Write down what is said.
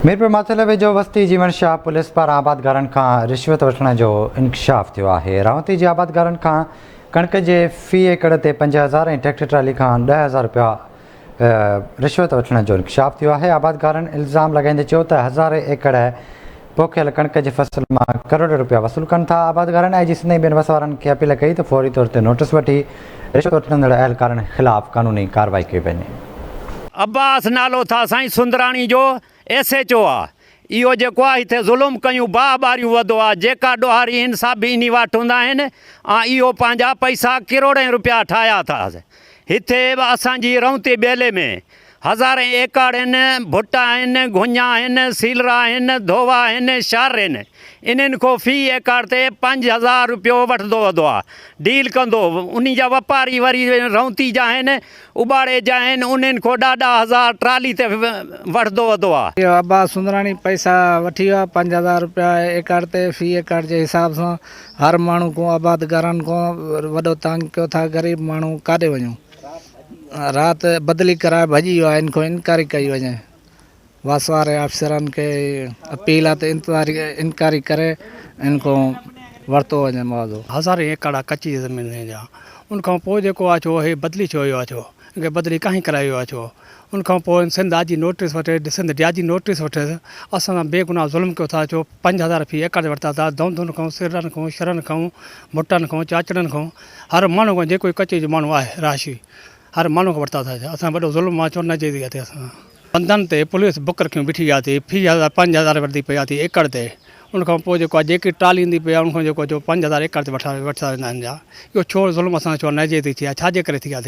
ميرپور ماٿيلي ويجهو وستي جيوڻ شاهه پوليس پاران آبادگارن کان رشوت وٺڻ جو انڪشاف ٿيو آهي. راهونتي جي آبادگارن کان ڪڻڪ جي في ايڪڙ تي 5000 ۽ ٽريڪٽر ٽرالي کان 10,000 رپيا رشوت وٺڻ جو انڪشاف ٿيو آهي. آبادگارن الزام لڳائيندي چيو ته هزارين ايڪڙ پوکيل ڪڻڪ جي فصل مان ڪروڙين رپيا وصول ڪن ٿا. آبادگارن آء جي سنڌ ۽ ٻين وس وارن کي اپيل ڪئي ته فوري طور تي نوٽس وٺي رشوت وٺندڙ اهلڪارن خلاف قانوني ڪارروائي ڪئي وڃي. عباس نالو ٿا سائين سندراڻي جو ايس ايچ او آ اهو جيڪو آ هتي ظلم ڪيون باھ ٻاريون وڌو آ جيڪا ڏوهاري هن سا به انهي واٽ هوندا آهن آ اهو پنهنجا پئسا ڪروڙين روپيا ٺاهيا ٿا هتي به اسان جي رونتي ٻيلي ۾ هزارين ايڪاڙ هن ڀٽ آهن گهڃا آهن سيلرا آهن ڌووا آهن شھر هن انهن کان في ايڪاڙ تي 5000 روپيو وٺندو وڌو آ ڊيل ڪندو انهي جا وپاري وري رونتي جا آهن اٻاڙي جا آهن انهن کان ڏاڍا هزار ٽرالي تي وٺندو وڌو آ. اهو عباس سندراڻي پئسا وٺي ويو آ 5000 روپيا ايڪڙ تي في ايڪڙ جي حساب سان هر ماڻهو کان آبادگارن کان وڏو تنگ ڪيو ٿا غريب ماڻهو ڪاڏي وڃون رات بدلي ڪرائي ڀڄي ويو آ ان کان انڪوائري ڪئي وڃي. واس واري آفيسرن کي اپيل آ ته انڪوائري ڪري ان کان ورتو وڃي معاوضو. هزارين ايڪڙ آ ڪچي زمين جا ان کان پوء جيڪو آ ڇو هي بدلي ڇو ويو آ ڇو ان کي بدلي ڪاهين ڪرائي ويو آ ڇو ان کان پوء سنڌ آء جي نوٽيس وٺي سنڌ ڊي I جي نوٽيس وٺيس اسان سان بي گناهه ظلم ڪيو ٿا ڇو 5000 في ايڪڙ ورتا ٿا دونڌن کان سرن کان شرن کان مٽن کان چاچڙن کان هر ماڻهو کان جيڪو ڪچي جو ماڻهو آهي رهائشي هر ماڻهو کان ورتا ٿا اسان وڏو ظلم آ ڇو نه جي ٿي اسان بندن تي پوليس بڪ رکيون بيٺي آ ٿي في هزار 5000 وٺندي پئي آ ٿي ايڪڙ تي ان کان پوء جيڪو آ جيڪي ٽرالي ايندي پئي آ ان کان جيڪو آ 5000 ايڪڙ تي وٺا وٺتا ويندا آهن جا اهو ڇو ظلم اسان سان ڇو نه جي ٿي ٿي آ ڇا جي ڪري ٿي آ ٿي.